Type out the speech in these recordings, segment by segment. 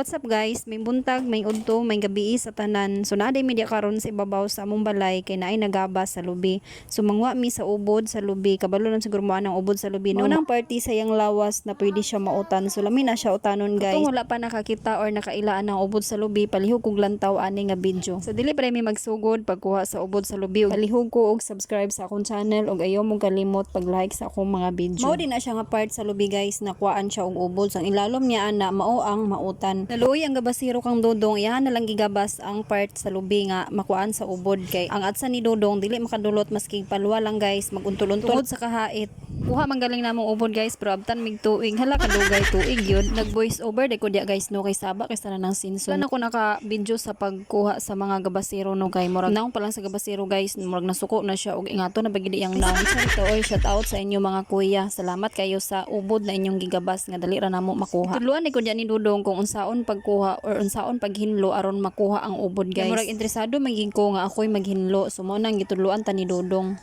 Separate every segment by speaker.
Speaker 1: What's up, guys? May buntag, may udto, may gabii sa tanan. So naa mi diya karon sa ibabaw sa among balay kay naay nagabas sa lubi. So mangwa mi sa ubod sa lubi. Kabalo lang siguro mo anang ubod sa lubi. No? Unang party sa iyang lawas na pwede siya mautan. So lami na siya utanon, guys. Kung wala pa nakakita or nakailaan ang ubod sa lubi, palihog kog lantaw ani nga video. So dili pa mi magsugod pagkuha sa ubod sa lubi. Palihog ko og subscribe sa akong channel ug ayaw mong kalimot pag-like sa akong mga video. Mao din na siya nga part sa lubi, guys, nakuhaan siya og ubod. So ang ilalom niya ana mao ang mautan. Naluoy ang gabasiro kang Dodong, iyahan na lang gigabas ang part sa lubi nga makuan sa ubod kay ang atsa ni Dodong dili makadulot maski palwa lang, guys, maguntol-untol tungod sa kahait. Kuha man galing namong ubod, guys, pero abtan mig tuig. Hala, kadugay tuig yun. Nag voice over de ko diya, guys, no, kay saba kay sana ng sinson. Wala na ko naka video sa pagkuha sa mga gabasero, no, kay murag naong pa lang sa gabasero, guys, murag nasuko na siya og ingato na bagidi ang naong. Charito oy, shout out sa inyo mga kuya. Salamat kayo sa ubod na inyong gigabas nga dali ra namo makuha. Tudluan ni ko diya ni Dudong kung unsaon pagkuha or unsaon paghinlo aron makuha ang ubod, guys. Kay murag interesado maging ko nga ako'y maghinlo. So mao nang gitudluan ta ni Dudong.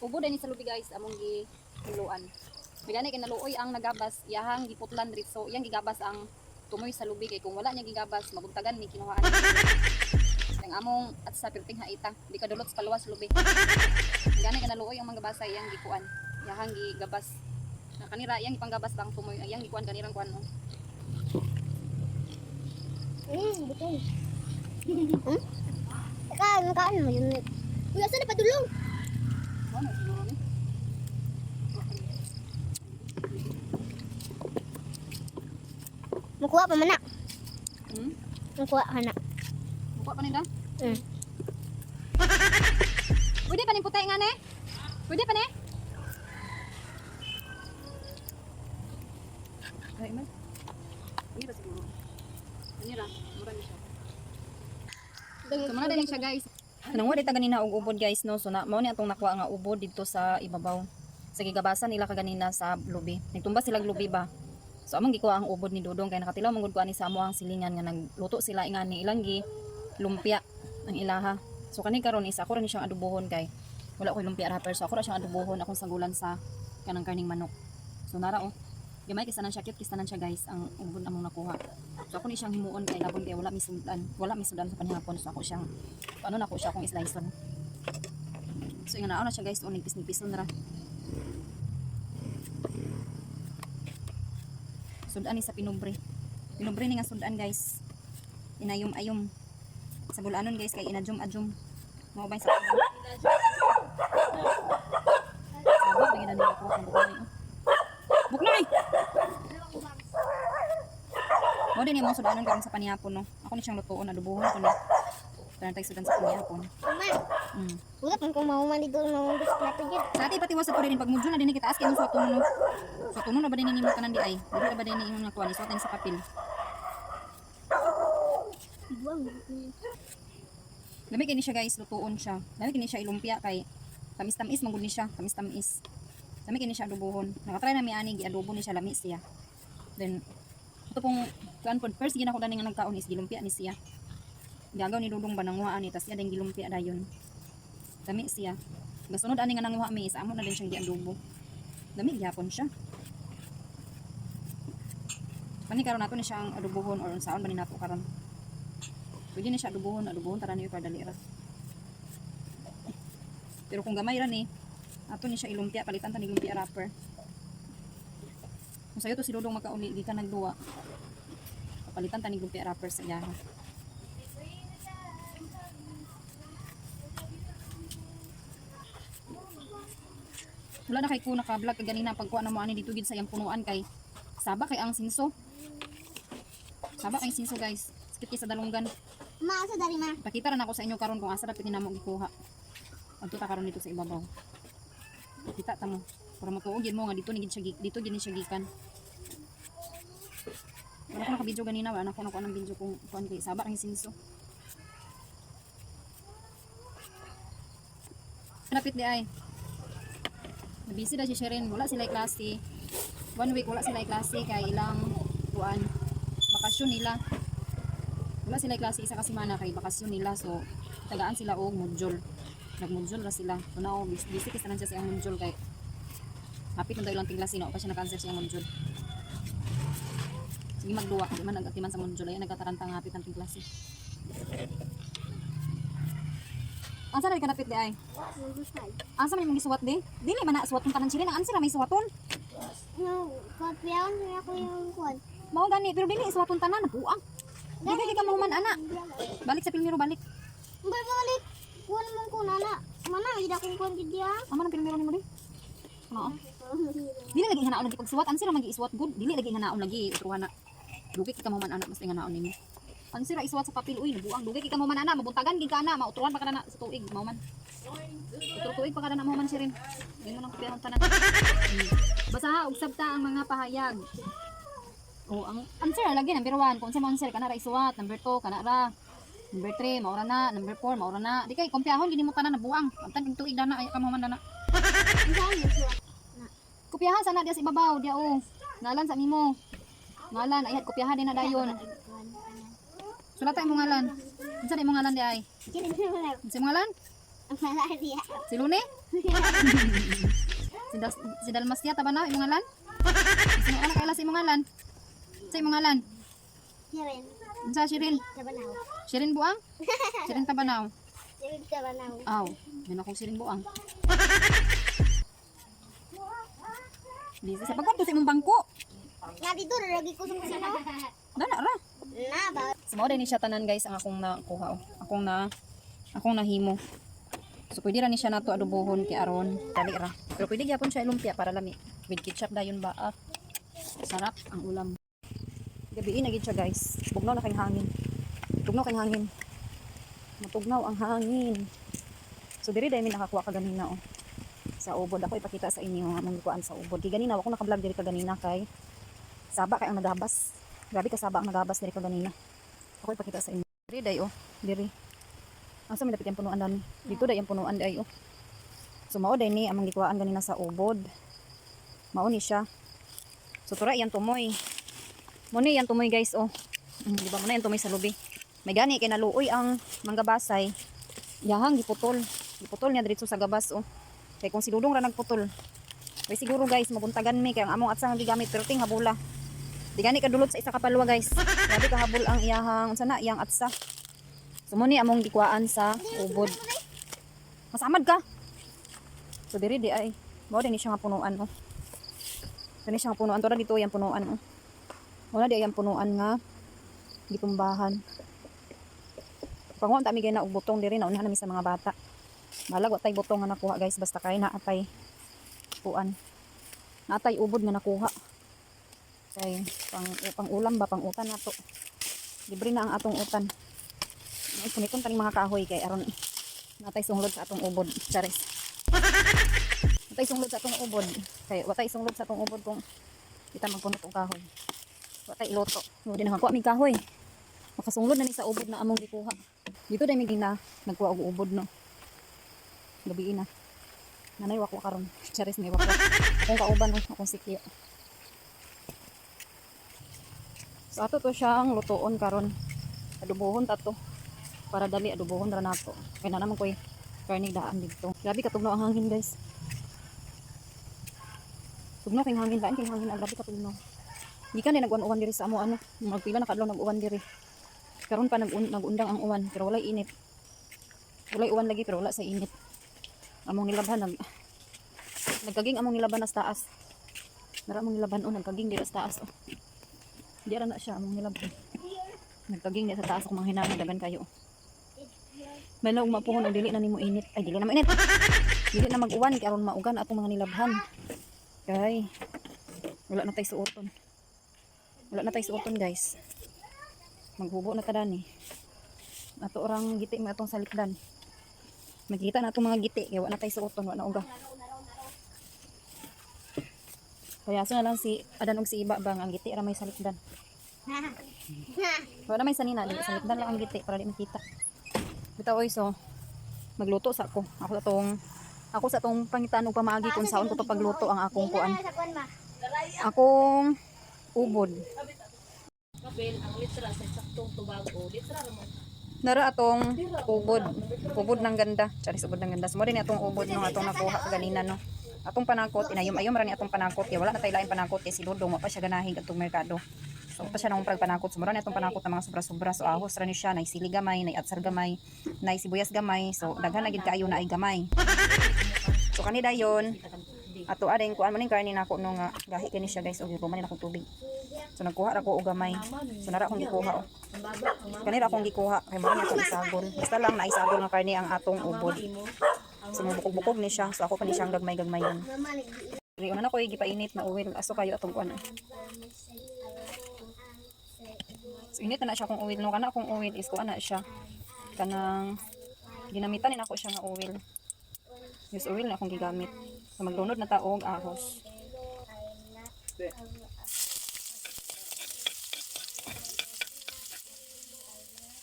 Speaker 1: Ubod ni sa lubi, guys, among gihiluan. Migani kay naluoy ang nagabas, iyahang giputlan dritso, iyang gigabas ang tumoy sa lubi kay kung wala niya gigabas, mabuntagan ni kinuhaan. Ang among at sa pirting haita, di ka dulot sa paluwas lubi. Gani kay naluoy ang manggabasa, iyang gikuan. Iyahang gigabas. Na kanira iyang ipanggabas bang tumoy, iyang gikuan kanirang kuan no.
Speaker 2: Butong. Teka, nakaan mo yun. Uy, asa na padulong?
Speaker 1: Mao na siguro ni.
Speaker 2: Mukuha pa man na.
Speaker 1: Hmm?
Speaker 2: Mukuha ka na.
Speaker 1: Mukuha pa nila?
Speaker 2: Hmm.
Speaker 1: Pwede pa ning putay nga ne? Pwede pa ne? Ay, man. Hindi ba siguro? Ano ra? Mura ni siya. So muna din siya, guys. Nangwa dita ganina og ubod, guys, no. So na mao ni atong nakuha nga ubod dito sa ibabaw. Sa gigabasan nila kaganina sa lubi. Nagtumba sila og lubi ba. So among gikuha ang ubod ni Dodong kay nakatilaw man gud ko ani sa amo ang silingan nga nagluto sila ingani ilang gi lumpia ang ilaha. So kani karon is ako ra ni siyang adubohon kay wala koy lumpia wrapper, so ako ra siyang adubohon akong sagulan sa kanang karning manok. So nara oh. Gamay kaysa nan siya, cute kaysa nan siya, guys, ang ubod among nakuha. So ako ni siyang himuon kay labon kay wala mi sudan, wala mi sudan sa panihapon, so ako siyang ano na ko siya akong slice. So inga na siya, guys, oh, nigpis-nigpis na ra. Sudan ni sa pinubre. Pinubre ni nga sudan, guys. Inayom-ayom. Sa bulanon, guys, kay inajum-ajum. Mao ba sa Sabo, bigyan na nila ako ang buknoy. Oh. Buknoy! Mo din yung mga sudanon karon sa panihapon, no. Ako ni siyang lutuon, adubuhon ko ni. Tanang tag sudan sa panihapon.
Speaker 2: Uma, wala pang kung mahuman dito ng gusto na to dyan.
Speaker 1: Sa ati patiwas sa rin pag mudyo na din kita ask imong suwat no. Suwat na ba din nimo tanan di ay? Dili na ba din imong nakuha ni suwat sa papel.
Speaker 2: Buwang.
Speaker 1: Lami kini siya, guys, lutuon siya. Lami kini siya ilumpia kay tamis-tamis man gud ni siya, tamis-tamis. Lami kini siya adubohon. Nakatry na mi ani giadobo ni siya, lami siya. Then ito pong kuan pod first gina ko dani nga nagkaon is gilumpia ni siya. Gagaw ni Dudong ba nanguha ani tas iya din gilumpia dayon. Lami siya. Gasunod ani nga nanguha mi is amo na din siyang giadobo. Lami gyapon siya. Kani karon nato ni siyang adobohon or unsaon ba ni nato karon. Pwede ni siya adobohon, adobohon tara niyo para dali ra. Pero kung gamay ra ni, ato ni siya ilumpia, palitan ta ni lumpia wrapper. Kung sayo to si Dodong magkauli, di ka nagduwa. Palitan ta ni lumpia wrapper sa iyaha. Wala na kay ko naka-vlog kaganina pagkuha na mo ani dito gid sa iyang punuan kay saba kay ang sinso. Saba kay sinso, guys. Sakit kay sa dalunggan.
Speaker 2: Ma, asa dari ma?
Speaker 1: Pakita ra nako sa inyo karon kung asa dapit ni namo gikuha. Adto ta karon dito sa ibabaw. Kita ta mo. Para matuo gid mo nga dito ni gid siya dito gid ni siya gikan. Wala ko naka-video ganina, wala na ko nakuha ng video kung kuan kay saba ang sinso. Lapit di ay. Nabisi na si Sherin, wala sila klase. One week wala sila klase kay ilang kuan bakasyon nila. Wala sila klase isa ka semana kay bakasyon nila, so tagaan sila og module. Nagmodule ra sila. So now busy kasi tanan siya sa iyang module kay hapit na daw ilang tingla sino pa siya naka-answer sa iyang module. Sige magduwa, di man nagatiman sa module ay nagkataranta nga hapit ang tingklase. Asa na kanapit di ay?
Speaker 2: Magusay.
Speaker 1: Asa man imong gisuwat di? Dili man na suwaton tanan sila, ang answer may suwaton.
Speaker 2: No, kopyaon niya ko yung kuan.
Speaker 1: Mao gani pero dili suwaton tanan buang. Dili kay ka mahuman ana. Balik sa pilmiro balik.
Speaker 2: Balik. Kuan mong kuan ana. Mana ida kong kuan gid ya.
Speaker 1: Ama nang pilmiro nimo di? Oo. Dili lagi hanaon lagi pagsuwat, ansira magi isuwat good. Dili lagi hanaon lagi utruhan na. Dugay ka mahuman ana mas hanaon nimo. Ansira isuwat sa papel uy nabuang dugay kay ka mahuman ana mabuntagan gid ka ana mautruhan pa ka na sa tuig mahuman. Utro tuig pa ka na mahuman sirin. Ngayon mo nang kopyahon tanan. Basaha og sabta ang mga pahayag. O ang answer lagi number 1 kung unsa mo answer kana ra isuwat, number 2 kana ra. Number 3 maura na, number 4 maura na. Di kay kompyahon gini mo tanan nabuang. Amtan kag tuig dana ay ka mahuman dana. Kopyahan sana diya sa ibabaw, diya o. Ngalan sa nimo. Ngalan, ayat kopyahan din na dayon. Sulatan imong ngalan. Unsa na imong ngalan di ay? Unsa imong ngalan?
Speaker 2: Malaria.
Speaker 1: Si Lune? Si Dalmasia taba na imong ngalan? Sino ka nakaila sa imong ngalan? Sa imong ngalan?
Speaker 2: Siren.
Speaker 1: Unsa Shirin?
Speaker 2: Tabanaw.
Speaker 1: Shirin Buang? Shirin Tabanaw.
Speaker 2: Siren Tabanaw.
Speaker 1: Aw, yan ako Shirin Buang. Busy sa pagkadto sa imong bangko.
Speaker 2: Nga dito lagi ko sa kusina.
Speaker 1: Dana ra.
Speaker 2: Na ba?
Speaker 1: So, mao ni siya tanan guys ang akong nakuha oh. Akong nahimo. So pwede ra ni siya nato adobohon kay aron dali ra. Pero pwede gyapon siya ilumpia para lami. With ketchup dayon ba ah. Sarap ang ulam. Gabi na gid siya guys. Bugnaw na kay hangin. Tugnaw kay hangin. Matugnaw ang hangin. So diri dai mi nakakuha kaganina oh. Sa ubod ako ipakita sa inyo ang among gikuan sa ubod. Kay ganina wa ko naka-vlog diri kaganina kay saba kay ang nagabas. Grabe ka saba ang nagabas diri kaganina. Ako ipakita sa inyo. Diri day oh, diri. Asa may dapit yung punuan dani? Dito day ang punuan day oh. So mao day ni among gikuhaan ganina sa ubod. Mao ni siya. So tura iyang tumoy. Mo ni iyang tumoy guys oh. Di ba mo na iyang tumoy sa lubi. May gani kay naluoy ang manggabasay. Yahang giputol. Giputol niya diretso sa gabas oh. Kay kung si Dudong ra nagputol. Kay siguro guys mabuntagan mi kay ang among atsa nga gigamit perting habula. Di gani kadulot sa isa ka palwa guys. Grabe kahabol ang iyahang unsa na iyang atsa. So mo ni among gikuhaan sa ubod. Masamad ka. So diri di ay mao din ni siya nga punuan oh. Dili siya nga punuan tora dito yang punuan oh. Wala di ay ang punuan nga gitumbahan. Panguan ta mi gay na og butong diri na unahan nami sa mga bata. Balag wa tay butong nga nakuha guys basta kay naatay puan. Naatay ubod nga nakuha. Kay pang ulam ba pang utan nato. Libre na ang atong utan. Ay puniton taning mga kahoy kay aron natay sunglod sa atong ubod. Charis. Natay sunglod sa atong ubod. Kay watay sunglod sa atong ubod kung kita magpunot og kahoy. Watay iluto. Mo din nakakuha mig kahoy. Makasunglod na ni sa ubod na among gikuha. Dito dai mi gina nagkuha og ubod no. Gabi na. Nanay wako karon. Charis may wako. Akong kauban no, akong sikyo. So ato to siyang lutuon karon. Adubohon ta to. Para dali adubohon ra nato. Kay na naman koy karne daan dito. Grabe katugnaw ang hangin guys. Tugnaw kay hangin daan kay hangin ang grabe katugnaw. Di ka ni nag-uwan diri sa amo ano. Magpila na kadlaw nag-uwan diri. Karon pa nag-undang ang uwan pero walay init. Walay uwan lagi pero wala sa init. Among nilabhan nagkaging among nilabhan sa taas. Nara among nilabhan oh nagkaging dira sa taas oh. Di ra na siya among nilabhan. Nagkaging dira sa taas akong mga hinamon dagan kayo. May naog mapuhon og dili na nimo init. Ay dili na mainit. Dili na mag-uwan kay aron maugan atong mga nilabhan. Kay wala na tay suoton. Wala na tay suoton guys. Maghubo na ta dani. Ato orang giti mga atong salikdan. Magkita na atong mga giti kay wa na tay suoton, wa na uga. Kaya so na lang si Adan og si Iba bang ang giti ra may salikdan. Wala may sanina, di salikdan lang ang giti para di makita. Bitaw oy, so magluto sa ako. Ako sa tong pangitan og pamaagi kung saon ko pa pagluto ang akong kuan.
Speaker 2: Sa kuan ba?
Speaker 1: Akong ubod.
Speaker 3: Kapel, ang litra sa saktong tubago, litra mo.
Speaker 1: Nara atong ubod. Ubod ng ganda. Charis, ubod ng ganda. Sumuri ni atong ubod no atong nakuha kaganina no. Atong panakot, inayom-ayom ra ni atong panakot. Kaya wala na tayo laing panakot kay si Dodong wa pa siya ganahig atong merkado. So pa siya nang panakot. Sumura ni atong panakot ng mga sobra-sobra. So ahos ra ni siya, nay sili gamay, nay atsar gamay, nay sibuyas gamay. So daghan na gid kaayo na ay gamay. So kani dayon ato ading kuan mo ning karne nako no nga gahi kini siya, guys, og man ni akong tubig. So nagkuha ra ko og gamay. So nara akong gikuha oh. Kanira akong gikuha kay mo ni akong isagol. Basta lang naisagol nga karne ang atong ubod. So mabukog-bukog ni siya. So ako pa ni siyang gagmay-gagmayon.
Speaker 2: Mama nag
Speaker 1: Diri una na ko gipainit na oil. Aso kayo atong kuan. So init na na siya akong oil no, kana akong oil is kuan na siya. Kanang ginamitan ni nako siya nga oil. Use oil na akong gigamit. So maglunod na ta og ahos.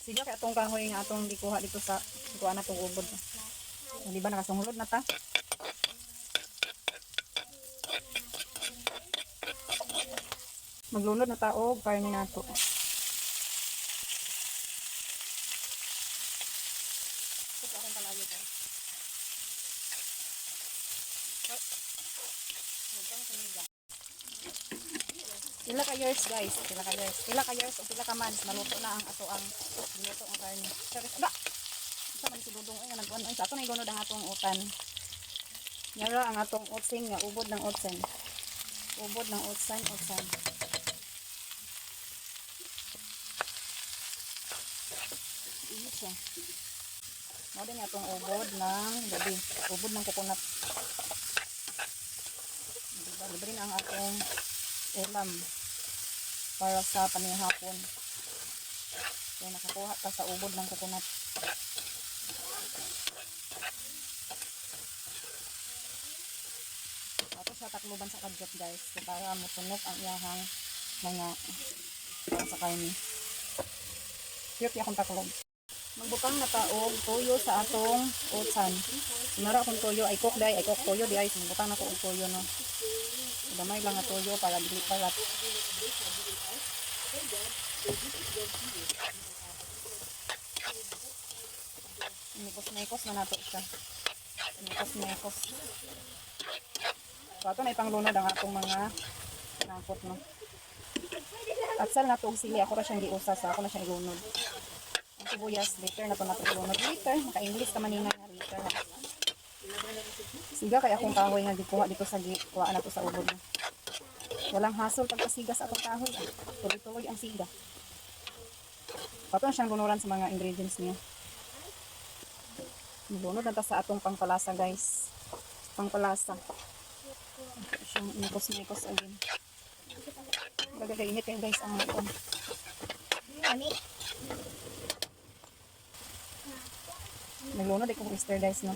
Speaker 1: Sige kay atong kahoy nga atong gikuha dito sa kuan na tong ubod. Di ba nakasunglod na ta? Maglunod na ta og karne nato. Pila ka years, guys, pila ka years. Pila ka years o pila ka months maluto na ang ato ang giluto ang karne. Charis, ba. Isa man si Dudong ay nga nagkuan ay sa ato na igunod ang atong utan. Yara ang atong otsing nga ubod ng otsen. Ubod ng otsan, otsan. Init siya. Mao din atong ubod ng gabi. Ubod ng coconut. Diba, libre na ang atong ulam para sa panihapon. So, nakakuha ta sa ubod ng coconut. Ato siya takluban sa kadyot, guys. So, para mutunok ang iyahang mga para sa karne. Cute akong taklob. Magbutang na ta og tuyo sa atong utsan. Sinara akong tuyo ay cook day, ay cook tuyo di ay magbutang na ko og tuyo no. Gamay lang nga tuyo para dili palat. Mikos-mikos na nato siya. Mikos-mikos. So ato na ipanglunod ang atong mga nakot no. Atsal na to og sili, ako ra siyang giusa sa ako na siyang ilunod. Ang sibuyas later na to nato ilunod. Later, maka-English ka maninga nga later ha. Siga kay akong kahoy nga gikuha dito sa gikuha na to sa ubod. No. Walang hassle pagkasiga sa atong kahoy. Ah. Tuloy-tuloy ang siga. Pato na siyang lunuran sa mga ingredients niya. Lunod na ta sa atong pangpalasa, guys. Pangpalasa. Ito siyang mikos-mikos again. Bagay kay init kayo, guys, ang ito.
Speaker 2: Ani.
Speaker 1: Naglunod ko oyster, guys, no.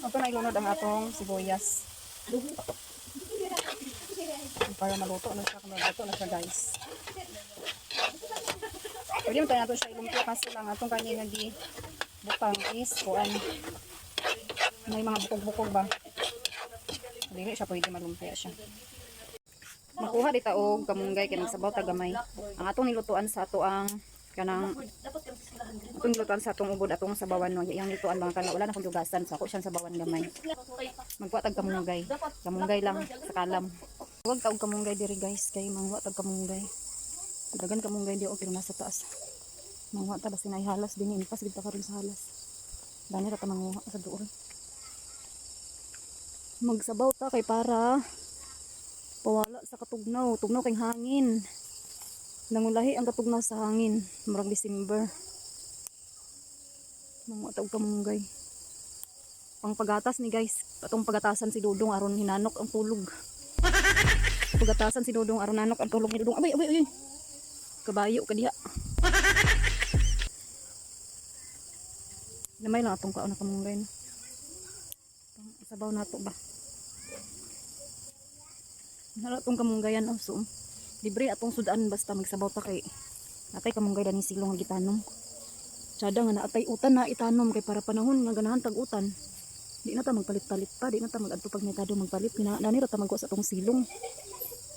Speaker 1: Ito na ilunod ang atong sibuyas. Para maluto na siya, maluto na siya, guys. Pwede mo tayo nato siya ilumpia kasi lang atong kanina gi butang is kuan may mga bukog-bukog ba. Dili siya pwede malumpia siya. Makuha di ta og kamunggay kay nagsabaw ta gamay. Ang atong nilutuan sa ato ang kanang atong nilutuan sa atong ubod atong sabawan no. Iyang nilutuan mga kana wala na akong dugasan so ako siyang sabawan gamay. Magkuha tag kamunggay. Kamunggay lang sa kalam. Huwag ta og kamunggay diri, guys, kay mangwa tag kamunggay. Dagan kamunggay di pero nasa taas. Mangwa ta basta naay halas dinhi impas gid ta karon sa halas. Dani ra ta manguha sa duol. Magsabaw ta kay para pawala sa katugnaw. Tugnaw kay hangin. Nangulahi ang katugnaw sa hangin. Murag December. Manguha ta og kamunggay. Pangpagatas ni, guys. Atong pagatasan si Dudong aron hinanok ang tulog. Pagatasan si Dudong aron nanok ang tulog ni Dudong. Abay, abay, abay. Kabayo ka diha. Lamay lang atong kaon na kamunggay, no? Pang sabaw nato ba? Nara atong kamunggayan, oh, so libre atong sudan basta magsabaw ta kay natay kamunggay dani silong nga gitanom. Tsada nga naatay utan na itanom kay para panahon nga ganahan tag utan. Di na ta magpalit-palit pa, di na ta magadto pag merkado magpalit. Pina, nani ra ta magkuha sa atong silong.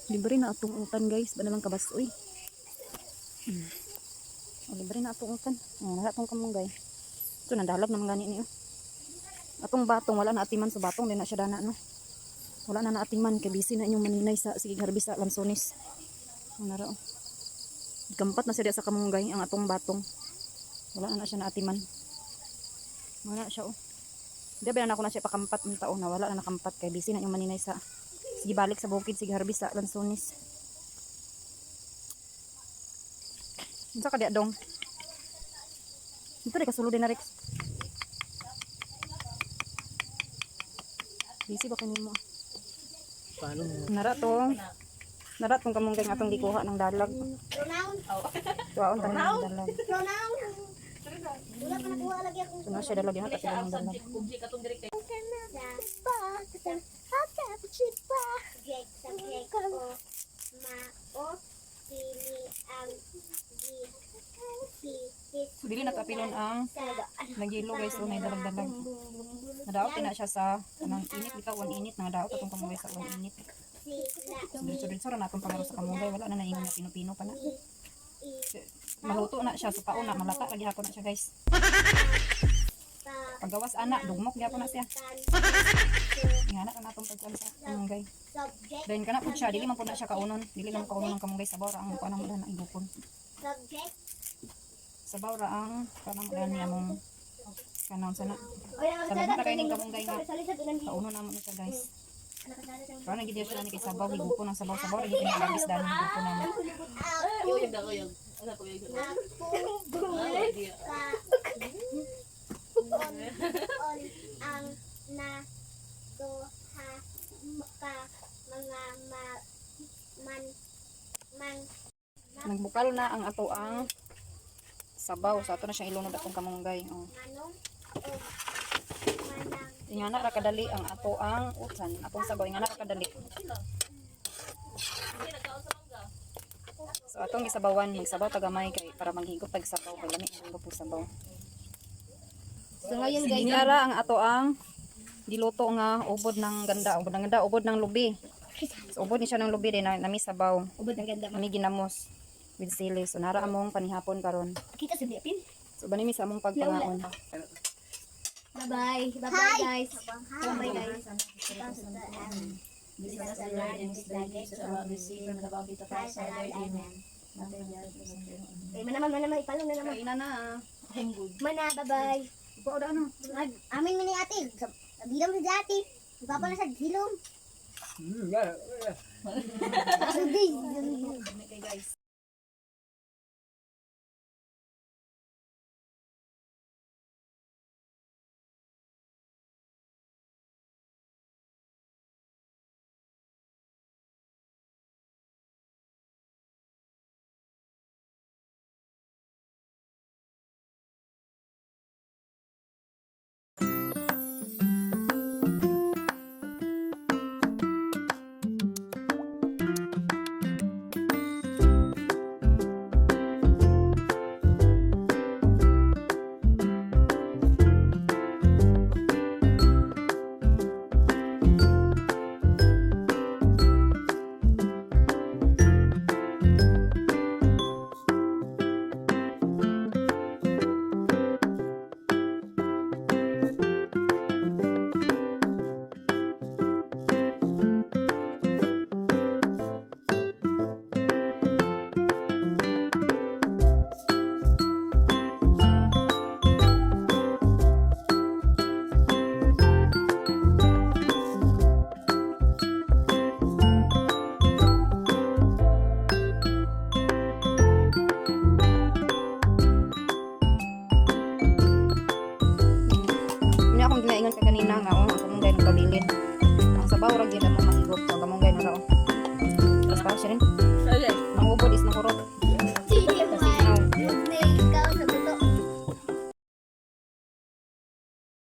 Speaker 1: Libre na atong utan, guys, ba na lang kabasoy. O, libre na atong utan. Oh, nara atong kamunggay. Ito nandalab naman gani niyo. Atong batong wala na atiman sa batong, di na siya dana, no. Wala na naatiman kay busy na inyong maninay sa sige harvest sa lansones. Ang nara, oh. Gampat na siya diya sa kamunggay ang atong batong. Wala na na siya naatiman. Wala na siya, oh. Di ba na ako na siya pakampat ng tao na wala na nakampat kay busy na inyong maninay sa sige balik sa bukid sige harvest sa lansones. Unsa ka diya, dong? Ito rin kasulod din na Rex. Busy ba kanimo?
Speaker 3: Paano mo?
Speaker 1: Nara to. Nara tong kamunggay nga atong gikuha ng dalag.
Speaker 2: Pronoun.
Speaker 1: Tuwaon tanan ng dalag.
Speaker 2: Pronoun. Wala pa nakuha lagi akong
Speaker 1: So na siya dalag yun,
Speaker 3: Siya ang
Speaker 1: ng dalag.
Speaker 3: subject, object atong direct kay
Speaker 2: subject, subject, o, ma, o, dili, ang, di, si, sis,
Speaker 1: Dili na tapilon ang
Speaker 2: sa,
Speaker 1: nagilo, guys, oh, may dalag-dalag. Nadaot na siya sa anang init bitaw, uwan init nadaot atong kamunggay sa uwan init.
Speaker 2: si, la,
Speaker 1: So diretso-diretso ra na atong pangaro sa kamunggay, wala na naingon nga pino-pino pa na.
Speaker 2: i,
Speaker 1: Maluto na siya sa pauna, malata ra gihapon na siya, guys.
Speaker 2: pa,
Speaker 1: Paggawas ana, dugmok gihapon na siya.
Speaker 2: tan,
Speaker 1: Ingana ra na atong pagkuan sa kamunggay.
Speaker 2: subject,
Speaker 1: Dayon kana pud siya, dili man pud na siya kaunon, dili lang kaunon ang kamunggay, sabaw ra ang kuan ang na igupon.
Speaker 2: Subject,
Speaker 1: Sabaw ra ang kanang ulan niya mong kanon sana. Sa lahat na kayo ng kamunggay nga. Kaunon na mo na siya, guys. Pero nagiging siya ni kay sabaw, higupon ang sabaw, sabaw, lagi pinalabis dahil higupon na mo.
Speaker 3: Uyog na uyog. Ano ko uyog?
Speaker 2: ako,
Speaker 3: Ah, idea.
Speaker 2: ka, on, on, ang, na, do, ha, ka, mga, ma, man, man,
Speaker 1: Nagbukal na ang ato ang sabaw. So ato na siyang ilunod atong kamunggay. Oh.
Speaker 2: manong, o, manang,
Speaker 1: Ingana ra kadali ang ato ang utan, atong sabaw ingana ra kadali.
Speaker 3: Hindi nagkaon sa mangga.
Speaker 1: So atong gisabawan, magsabaw tagamay kay para manghigop tag sabaw kay lami ang higop og sabaw.
Speaker 2: So ngayon, guys,
Speaker 1: Ingara ang ato ang giluto nga ubod ng ganda, ubod ng ganda, ubod ng lubi. So ubod ni siya ng lubi din na nami sabaw.
Speaker 2: Ubod ng ganda.
Speaker 1: Nami ginamos with sili. So nara among panihapon karon.
Speaker 2: Kita sa Philippine.
Speaker 1: So bani mi sa among pagpangaon.
Speaker 2: Bye-bye. Bye-bye, guys. Bye-bye, guys. Eh, manaman, manaman, ipalong na naman.
Speaker 1: Kaina na.
Speaker 2: Mana, bye-bye.
Speaker 1: Ikaw da ano?
Speaker 2: Mag, amin mi ni ate. Bilom si ate. Papa na sa hilom. Sudi.
Speaker 1: Guys. Sabaw ra gyud among